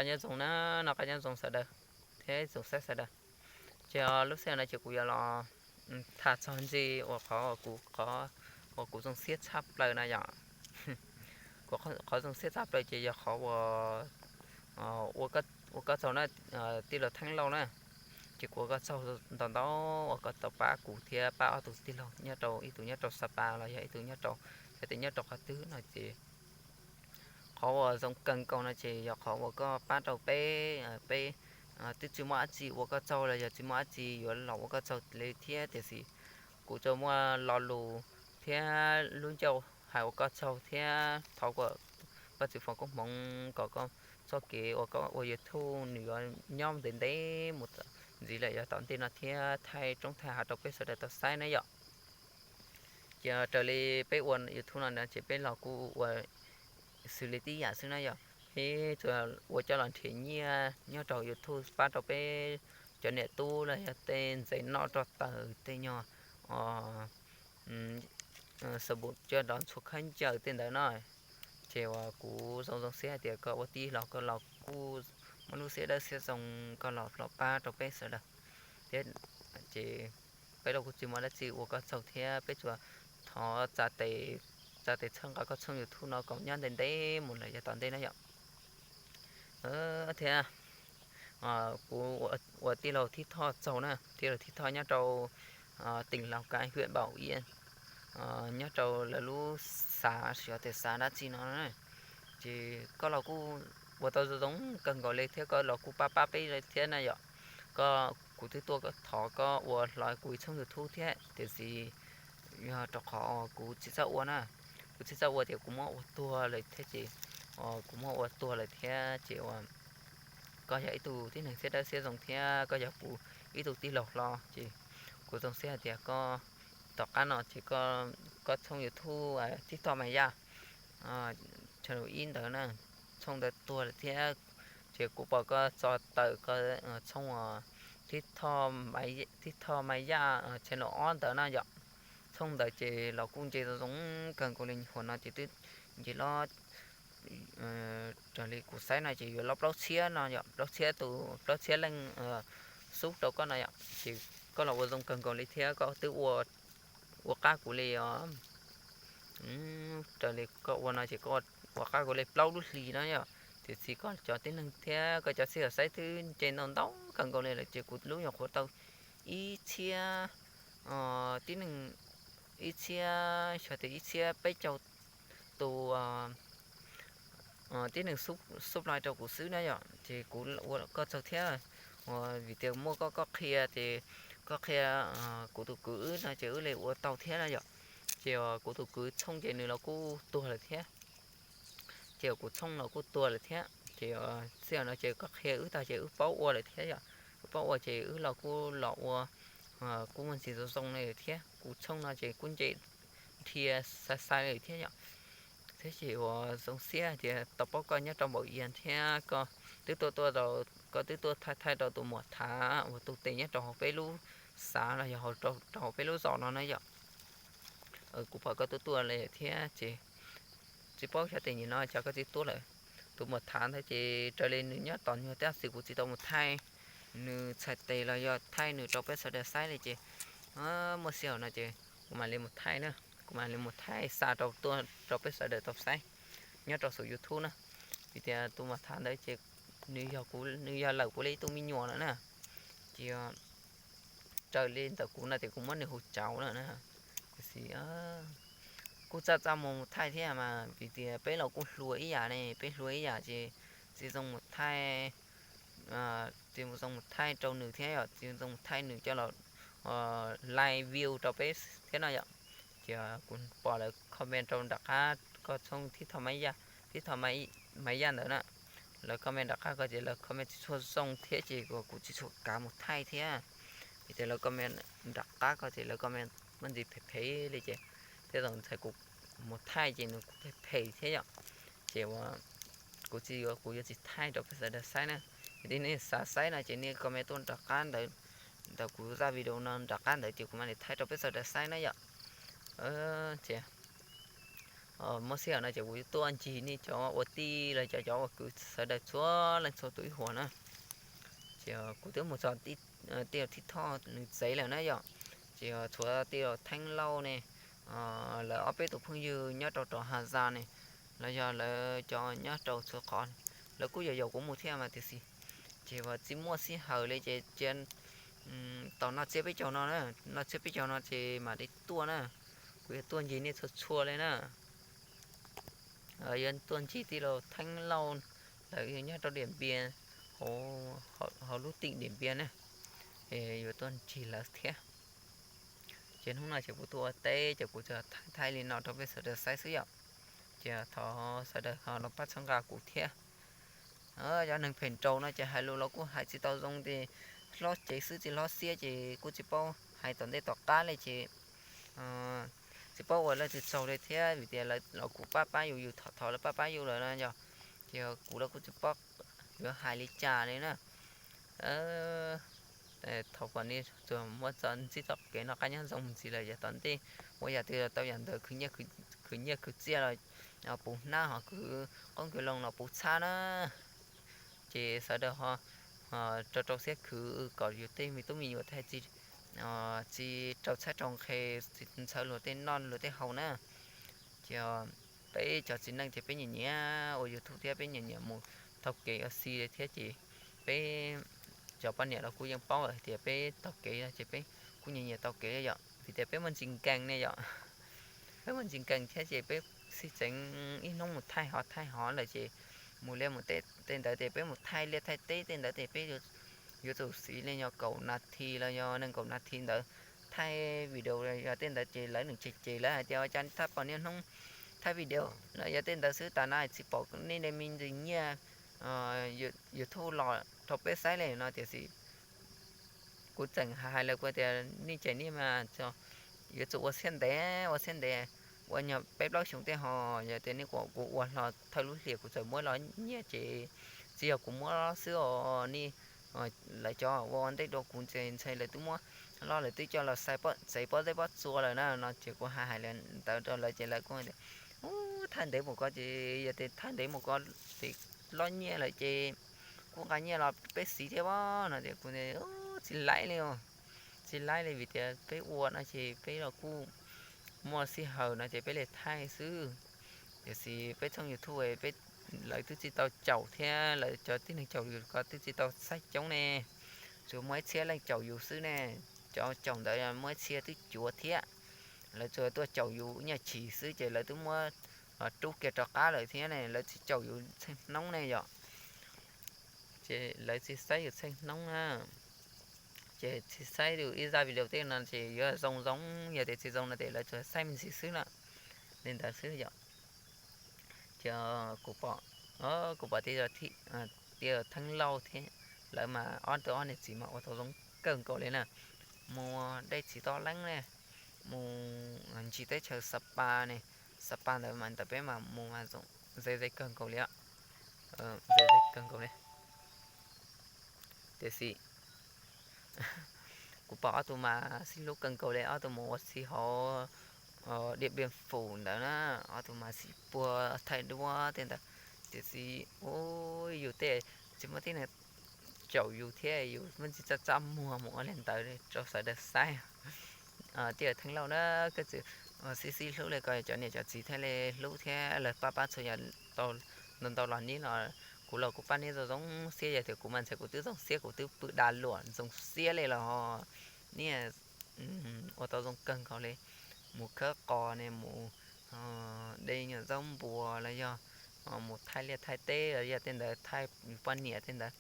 Nyob zoo na, noj qab nyob zoo sawv daws thiab tsoom saib sawv daws. Ces lub sij hawm no ces kuv yuav los tham txog ntsis uas qhov uas kuv, qhov uas kuv zoo siab tshaj plaws na yom. Kuv qhov zoo siab tshaj plaws ces yog qhov uas ua koj tsaug na, tij laug Theeb Lauj na. Ces kuv ua koj tsaug ntau ntau uas koj tau pab kuv thiab pab ob tug tij laug nyob rau ib tug nyob rau Sa Pa los yog ib tug nyob rau, xyov tias nyob rau qhov twg no ces qhov uas zoo kawg nkaus no ces yog qhov uas koj pab rau peb, peb twb tsis muaj dab tsi ua koj tsaug los yog tsis muaj dab tsi yuav los ua koj tsaug li thiab tiam sis kuv tsuas muaj lo lus thiab lub ncauj hais ua koj tsaug thiab thov kom Vajtswv foom koob hmoov kom koj txoj kev uas koj ua YouTube nws yuav nyob ntev ntev mus ntxiv lawm yav tom ntej no thiab thaij roob thaij hav rau peb sawv daws tau saib na yom. Ces raws li peb ua YouTube no na ces peb los kuj ua xws li tib yam xwb na yom, peb tsuas ua coj los nrhiav nyiaj nyob rau YouTube pab rau peb cov niam tub los yog tej ntxhais noj roj taws tej nyuag xav npum coj los ntxhua khaub ncaws tej ntawd no. Ces uas kuv zoo zoo siab hais tias koj ua tij laug koj los kuj muaj lub siab dawb siab zoo koj los los pab rau peb sawv daws thiab. Ces peb los kuj tsis muaj dab tsi ua koj tsaug thiab peb tsuas thov tsa tes txhawb nqa koj tshooj YouTube no kom nyob ntev ntev mus lawm yav tom ntej na yom. Thiab kuv ua tij laug Thib Thoj tsaug na, tij laug Thib Thoj nyob rau tỉnh Lào Cai, huyện Bảo Yên, nyob rau lawv lub xav, xyov tias xav dab tsi no. Ces koj los kuj ua tau zoo zoo kawg nkaus li thiab koj los kuj pab pab peb thiab na yom. Koj, kuv twb tuaj thov koj ua hloov kuv ib tshooj YouTube thiab tiam sis yog rau qhov kuv tsis txawj ua na, kuv tsis txawj ua ces kuv muab ua tuag lawm thiab ces, kuv muab ua tuag lawm thiab ces uas koj yog ib tug tib neeg siab dawb siab zoo thiab koj yog kuv ib tug tij laug hlob ces kuv zoo siab hais tias koj tom qab no ces koj tshooj YouTube Thib Thoj Maiv Yaj, channel ib ntawd na, tshooj ntawd tuag lawm thiab. Ces kuv pom koj tso tawm koj tshooj Thib Thoj Maiv Yaj channel ob ntawd na yom. Tshooj ntawd ces los kuj nce zoo zoo kawg nkaus li, nyuam qhuav no ces twb nce los raws li kuv saib no ces yuav los plaub txhiab no yom, plaub txhiab tus, plaub txhiab leej xub rau koj no yom. Ces koj los ua zoo kawg nkaus li thiab koj twb ua qab kuv li os. Raws li koj ua no ces koj ua qab kuv li plaub lub hlis no yom. Tiam sis koj cov tib neeg thiab koj cov sij hawm saib twb nce ntau ntau kawg nkaus li lawm ces kuv lub nyuam qhuav tau ib txhiab, tib neeg, ib txhiab, xyov tias ib txhiab peb caug tus tib neeg subscribe rau kuv xwb na yom. Ces kuv ua koj tsaug thiab, vim tias muaj koj, koj qhia ces koj qhia kuv tus kwv wb no ces wb li ua tau thiab na yom. Ces kuv tus kwv tshooj ces nws los kuj tuag lawm thiab. Ces kuv tshooj los kuj tuag lawm thiab ces sij hawm no ces koj qhia wb tag ces wb paub ua lawm thiab yom. Wb paub ua ces wb los kuj los ua, kuj muaj ntsis zoo zoo li thiab. Kuv tshooj no ces kuj nce dhia xai xai li thiab yom. Thiab ces uas zoo siab tias tau paub koj nyob rau Npaum Yias thiab koj twb tuaj, tuaj, koj twb tuaj thaij thaij rau tus muam Thav uas tu tes nyob rau hauv peb lub xav los yog rau hauv peb lub zos no na yom. Kuv pom koj tuaj tuaj li thiab ces tsis paub xyov tias nim no cas koj tsis tuaj lawm. Tus muam Thav ntawd ces raws li nws nyob tos nyuag tab sis kuv tsis tau mus thaij nws txhais tes los yog thaij nws rau peb sawv daws saib li ces muaj sij hawm no ces kuv mam li mus thaij na, kuv mam li mus thaij xa rau tuaj rau peb sawv daws tau saib nyob rau saum YouTube na. Vim tias tus muam Thav ntawd ces nws yog kuv, nws yog lawm kuv li ib tug me nyuam lawm na. Ces raws li ntawm kuv no ces kuv muab nws hu tsauv lawm na. Tiam sis kuj txaj txaj muag mus thaij thiab mas vim tias peb los kuj hluas ib yam ne, peb hluas ib yam ces tsis zoo mus thaij, tsis zoo mus thaij rau nws thiab yom, tsis zoo mus thaij nws coj los live view rau peb thiab no yom. Ces kuv pom lawv comment rau nram qab koj tshooj Thib Thoj Maiv Yaj, Thib Thoj Maiv Yaj ntawd na, lawv comment nram qab koj ces lawv comment tsis tshua zoo thiab ces kuv tsis tshua kav mus thaij thiab. Vim tias lawv comment nram qab koj ces lawv comment muaj ntsis phem phem li ces tej zaum ntshai kuv mus thaij ces nws kuj phem phem thiab yom. Ces uas kuv tsis yuav, kuv yuav tsis thaij rau peb sawv daws saib na. Yog tias nej xav saib no ces nej comment tuaj nram qab ntawd, ntawm kuv zaj video no nram qab ntawd ces kuv mam li thaij rau peb sawv daws saib na yom. Ces Muaj sij hawm no ces kuv tuaj ncig nej cov ua tij los cov cov ua kwv sawv daws txhua leej txhua tus ib huam na. Ces kuv twb mus txog tij laug Thib Thoj nws tsev lawm na yom. Ces tshuav tij laug Theeb Lauj ne, lawv ob peb tus phooj ywg nyob rau rov Has Zas ne, los yog lawv cov nyob rau txhua qhov, lawv kuj yuav yaum kuv mus thiab mas tiam sis ces tsis muaj sij hawm li ces cia tos noj tsiab peb caug no, noj tsiab peb caug no ces mam li tuaj na. Kuv yuav tuaj ncig nej txhua txhua li na. Yuav tuaj ncig tij laug Theeb Lauj, lawv nyob rau Diam Npias, hauv lub teem Diam Npias na, yuav tuaj ncig lawv thiab. Ces hnub no ces kuv tuaj ua teb ces kuv tsuas thaij thaij li no rau peb sawv daws saib xwb yom. Ces thov sawv daws ho los pab txhawb nqa kuv thiab. Cov neeg phem nraug no ces hais lus los kuj hais tsis tau zoo ces hlob cev xwb tsis hlob xiab ces kuj tsis paub hais tom ntej tom qab li ces tsis paub ua leej twg tsaug li thiab vim tias lawv los kuj pab pab yus, yus thov thov lawv pab pab yus lawm no yog, ces kuv los kuj tsis paub yuav hais li cas li na. Thaum kom nej tsuas muab txo ntxib txoj kev noj qab nyob zoo mus ntxiv lawm yog tom ntej ua yam twg los tau yam ntawd, khwv nyiaj khwv txiaj los puv hnab, ho khwv qoob khwv loo los puv txhab na. Ces sawv daws ho rau rau siab khwv kom yus tej me tub me nyuam thiaj tsis rau txhab rau nqhe, tsis ntxhawv luag tej noj luag tej haus na. Ces peb cov txiv neej ces peb nyiam nyiam ua YouTube thiab peb nyiam nyiam mus taug kev ua si thiab ces peb cov poj niam los kuj yeej paub lawm hais tias peb taug kev no ces peb kuj nyiam nyiam taug kev yom, vim tias peb muaj ntsis nkees ne yom. Peb muaj ntsis nkees thiab ces peb xij tseev ib hnub mus thaij hov thaij hov lawm ces mus liaj mus teb tej ntawd ces peb mus thaij liaj thaij teb tej ntawd ces peb yuav tsum siv li yog kaum nas this los yog nees nkaum nas this ntawd thaij video yog tej ntawd ces lawv nws cem cem lawv hais tias ua cas thaj pom niaj hnub thaij video los yog tej ntawd xwb tas na tsis pom nej de me ntsis nyiaj YouTube los rau peb saib li no tiam sis kuv tseem hais lawv kuv tias nej cem nej mas yuav tsum ua siab ntev ua siab ntev, ua nyuag peb plaub xyoos tej ho yog tias nej kom kuv ua hlo thawj lub hlis kuv txawm muab los nyiaj ces tsis yog kuv muab xwb os nej, lawv cov ua ua ntej dua kuv ces ntshai lawv twb muab los lawv twb coj los xaiv txev pob zeb pob txua lawm na no ces kuv hais hais li ntawd rau lawv ces lawv kuj tias ub thaij ntev mus ko ces yog tias thaij ntev mus ko ces los nyiaj lawm ces kuj nqa nyiaj los peb siv thiab pob no tias kuv tsis laib li, tsis laib li vim tias peb ua no ces peb los kuj muaj sij hawm no ces peb li thaij xwb. Tiam sis peb tshooj YouTube peb, lawv twb tsis tau caum thiab lawv cov tib neeg caum yus ko twb tsis tau saib coob ne, tsuas muaj ib txhiab leej caum yus xwb ne. Cov caum ntawd muaj ib txhia twb cuav thiab, lawv tsuas tuaj caum yus nyaj chim xwb ces lawv twb muab rub kiag rov qab lawm thiab ne, lawv tsis caum yus txheej hnub ne yom. Ces lawv tsis saib yus txheej hnub na, ces tsis saib yus ib zaj video tej no ces yuav zoo zoo, yog tias tsis zoo no ces lawv tsuas saib me ntsis xwb na, li ntawd xwb yom. Ces kuv pom, kuv pom tij laug Theeb Lauj thiab lawv mas ob tug ob niam txiv mas ua tau zoo kawg nkaus li na, mus dej txiv toj leeb ne, mus ntsis teb chaws Sapa ne, Sapa ntawd mas ntawm peb mas mus mas zoo, ze ze kawg nkaus li, ze ze kawg nkaus li. Tiam sis kuv pom ob tug mas sib hlub kawg nkaus li, ob tug mus ua si hauv Diam Piaj Fum ntawd na, ob tug mas sib puag thaij duab tej ntawd. Tiam sis ua yus tej tsis muaj tib neeg caum yus thiab yus muaj ntsis txaj txaj muag mus ua li ntawd rau sawv daws saib. Tij laug Theeb Lauj na, koj txawm sib sib hlub li ko cov niam cov txiv thiaj li hlub thiab lawv pab pab txhua yam ntau ntau los neb los, kuv los kuv pab neb zoo zoo siab, yog tias kuv mas ntshai kuv twb zoo siab kuv twb pw da luam zoo siab li los niaj ua tau zoo kawg nkaus li. Mus khawb qos ne, mus de nyuam zaub npua los yog mus thaij liaj thaij teb los yog tej ntawd thaij poj niam tej ntawd.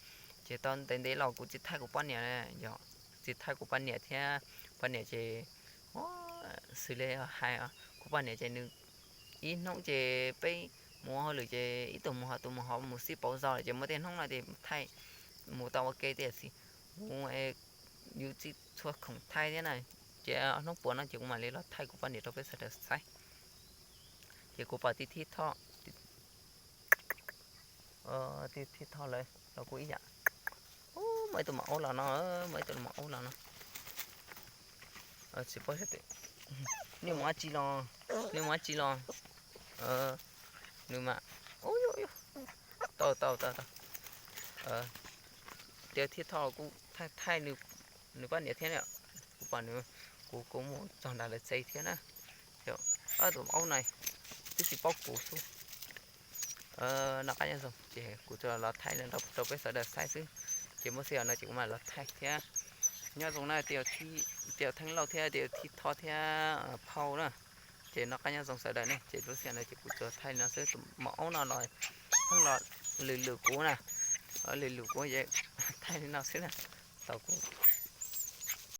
Ces tau ntev ntev los kuv tsis thaij kuv poj niam, yog tsis thaij kuv poj niam thiab, poj niam ces xws li hais kuv poj niam ces nws ib hnub ces peb mus ua hauj lwm ces ib tug mus hov tus mus hov mus xij pauv zog lawm ces muaj tej hnub no ces thaij mus tau ua ke tiam sis kuv yus tsis tshua khoom thaij thiab na. Ces hnub puas no ces kuv mam li los thaij kuv poj niam rau peb sawv daws saib. Ces kuv pom tij Thib Thoj, tij Thib Thoj lawv los kuj ib yam. Muaj ib tug maum aub los no, muaj ib tug maum aub los no. Tsis paub, nej mus dab tsi los, nej mus dab tsi los? Nws mas, tau tau tau tau, tias thiaj tho kuv thaij thaij nws poj niam thiab na. Kuv pom nws, kuv kuv mus txog nram lawv tsev thiab na. Tus aub no twb tsis paub kuv xwb. Noj qab nyob zoo ces kuv tsuas los thaij no rau peb sawv daws saib xwb. Ces muaj sij hawm no ces kuv mam los thaij thiab. Nyob zoo na, tias Theej Lauj thiab tias Thib Thoj thiab Phauj na. Ces noj qab nyob zoo sawv daws ne, ces lub sij hawm no ces kuv tsuas thaij li no xwb. Tus mos aub no los pheej los lwm lwm kuv na, lwm lwm kuv ces thaij li no xwb na. Tau kuv